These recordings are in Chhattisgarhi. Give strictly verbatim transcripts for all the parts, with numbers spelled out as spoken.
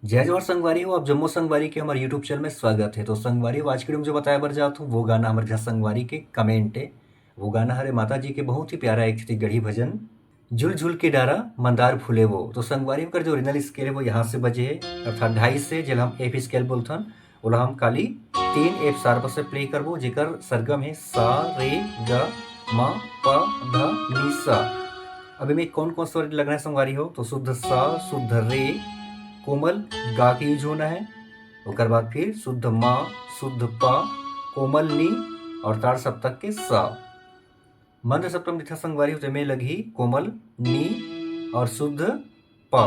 जय जोहार संगवारी हो, आप जम्मो संगवारी के हमर YouTube चैनल में स्वागत है। तो संगवारी हो, आज के video में जो बताए बर जात हूँ, वो गाना हमर झा संगवारी के कमेंट है। वो गाना हरे माता जी के बहुत ही प्यारा एक छत्तीसगढ़ी भजन, झुल झुल के डारा मंदार फूले वो। तो संगवारी, ओकर जो ओरिजिनल स्केल है, वो यहाँ से बजे है, अर्थात ढाई से, जेला हम एफ स्केल बोलथन, ओला हम खाली तीन एफ शार्प से प्ले करबो, जेकर सरगम है सा, रे, ग, म, प, ध, नी, सा। अब एमे कौन कौन स्वर लगना है संगवारी हो, तो शुद्ध सा, शुद्ध रे, कोमल गा के यूज होना है, ओकर बाद फिर शुद्ध मा, शुद्ध पा, कोमल नी और ताड़ सप्तक के सा। मंद्र सप्तम दिखा संगवारी हो, तो एमे लगही कोमल नी और शुद्ध पा।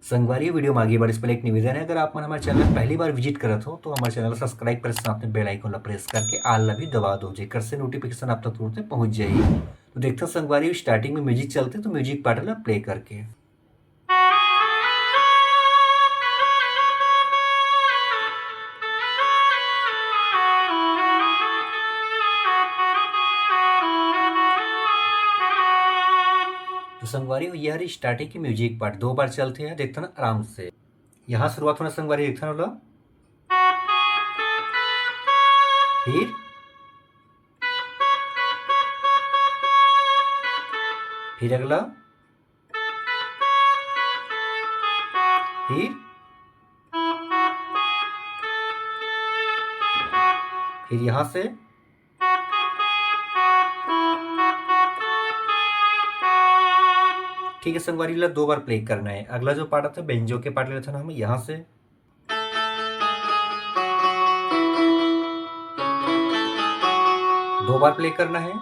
संगवारी, वीडियो में आगे बढ़े से पहले एक निवेदन है, अगर आप मन हमारे चैनल में पहली बार विजिट करत हो तो हमारे चैनल सब्सक्राइब कर, साथ में बेल आइकन ला प्रेस करके ऑल ला भी दबा दो, जेकर से नोटिफिकेशन आप तक तुरंत पहुंच जाए। तो देखते हैं संगवारी, स्टार्टिंग में म्यूजिक चलते तो म्यूजिक पार्ट ला प्ले करके। तो संगवारी हो, ये हरी स्टार्टिंग के म्यूजिक पार्ट दो बार चलते हैं, देखते ना आराम से। यहाँ शुरुआत होना संगवारी, देखते ना, फिर फिर अगला, फिर फिर यहां से, ठीक है संगवारी, ला दो बार प्ले करना है। अगला जो पार्ट आता है बेंजो के पार्ट लेते हैं हम यहां से, दो बार प्ले करना है।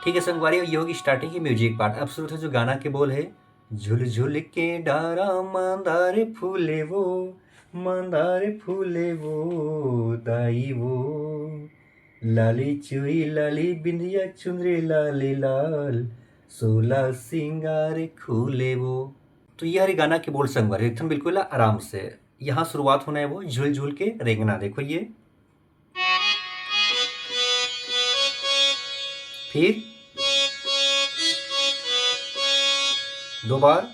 ठीक है संगवारी, ये होगी स्टार्टिंग की म्यूजिक पार्ट। अब शुरू से जो गाना के बोल है, झुल झुल के डारा मंदार फूले वो, मंदार फूले वो दाई वो, लाली चुई लाली बिंदिया चुंदरी लाली लाल, सोला सिंगार खूले वो। तो ये हरी गाना की बोल संगवारी, एकदम बिल्कुल आराम से। यहाँ शुरुआत होना है वो झुल झुल के रेंगना। देखो ये, फिर दो बार,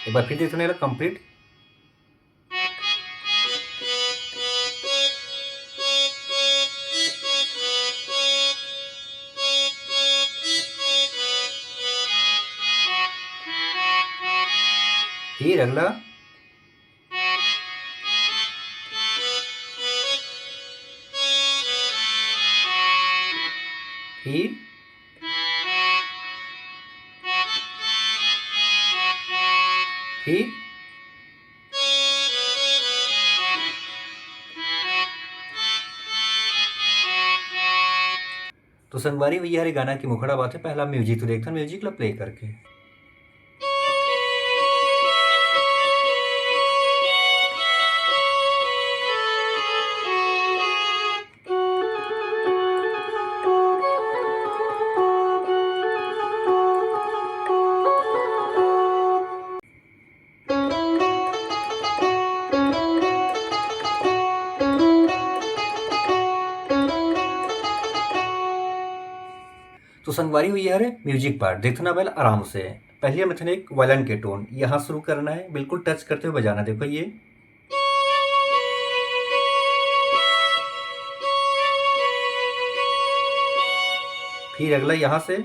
एक बार फिर देखो ना, कंप्लीट। फिर अगला, फिर, फिर। तो संगवारी हो, ये हरे गाना की मुखड़ा बात है, पहला म्यूजिक तो देखते हैं, म्यूजिक ला प्ले करके। तो संगवारी हो, ये हरे म्यूजिक पार्ट, देखना पहले आराम से। पहले हम इतने एक वायलिन के टोन यहाँ शुरू करना है, बिल्कुल टच करते हुए बजाना। देखो ये, फिर अगला यहाँ से,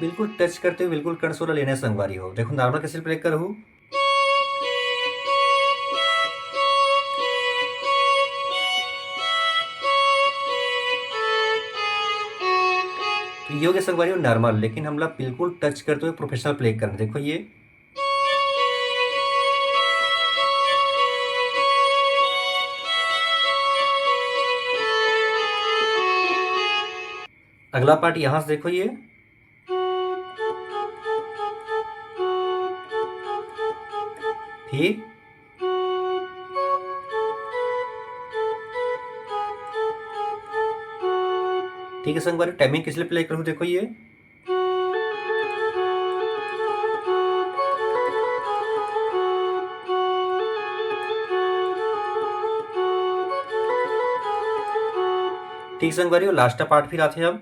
बिल्कुल टच करते हुए बिल्कुल कंसोल लेने संगवारी हो। देखो नॉर्मल कैसे प्ले करूँ, तो ये हो गया संगवारी हो नॉर्मल, लेकिन हमला बिल्कुल टच करते हुए प्रोफेशनल प्ले करना। देखो ये, अगला पार्ट यहाँ से देखो ये, फिर ठीक है संगवारी, टाइमिंग किस लिए प्ले करूँ, देखो ये, ठीक संगवारी हो, लास्ट पार्ट फिर आथे अब,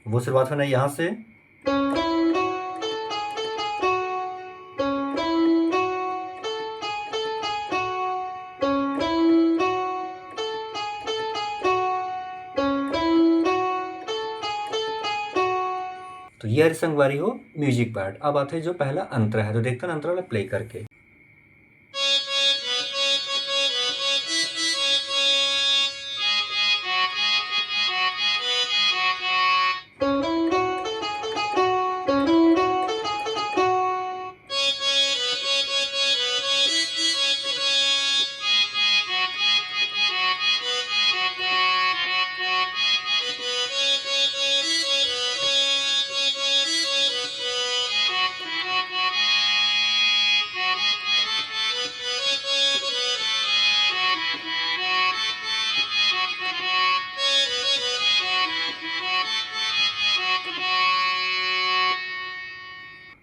वो शुरुआत होना है यहाँ से। तो ये हरे संगवारी हो म्यूजिक पार्ट। अब आथे जो पहला अंतरा है, तो देखते हैं अंतरा ला प्ले करके।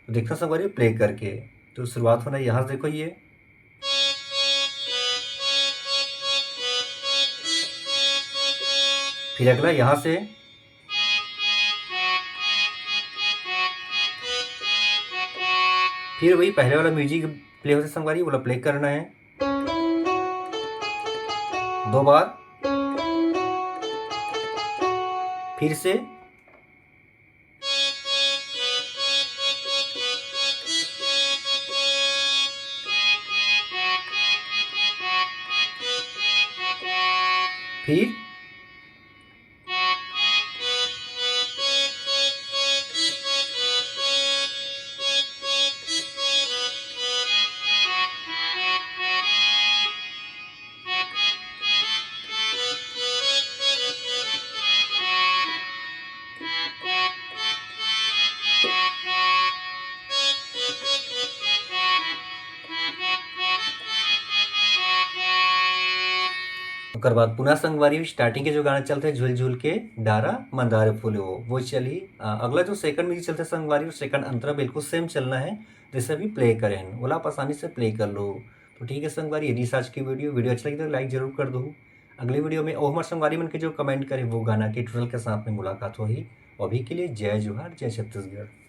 तो देखना संगवारी प्ले करके, तो शुरुआत होना है यहाँ से, देखो ये, फिर अगला यहाँ से, फिर वही पहले वाला म्यूजिक प्ले होते संगवारी, वो वाला प्ले करना है दो बार, फिर से, फिर ओकर बाद पुनः संगवारी स्टार्टिंग के जो गाना चलथे, झूल झूल के डारा मंदार फूल, वो, वो चलही। अ, अगला जो सेकंड म्यूजिक चलथे संगवारी, वो सेकंड अंतरा बिल्कुल सेम चलना है, जैसे अभी प्ले करे हैं, ओला आप आसानी से प्ले कर लो। तो ठीक है संगवारी, यदि आज की वीडियो, वीडियो अच्छा लगे तो लाइक जरूर कर दो। अगली वीडियो में ओ हमर संगवारी मन के जो कमेंट करे, वो गाना के ट्यूटोरियल के साथ में मुलाकात होही। अभी के लिए जय जोहार, जय छत्तीसगढ़।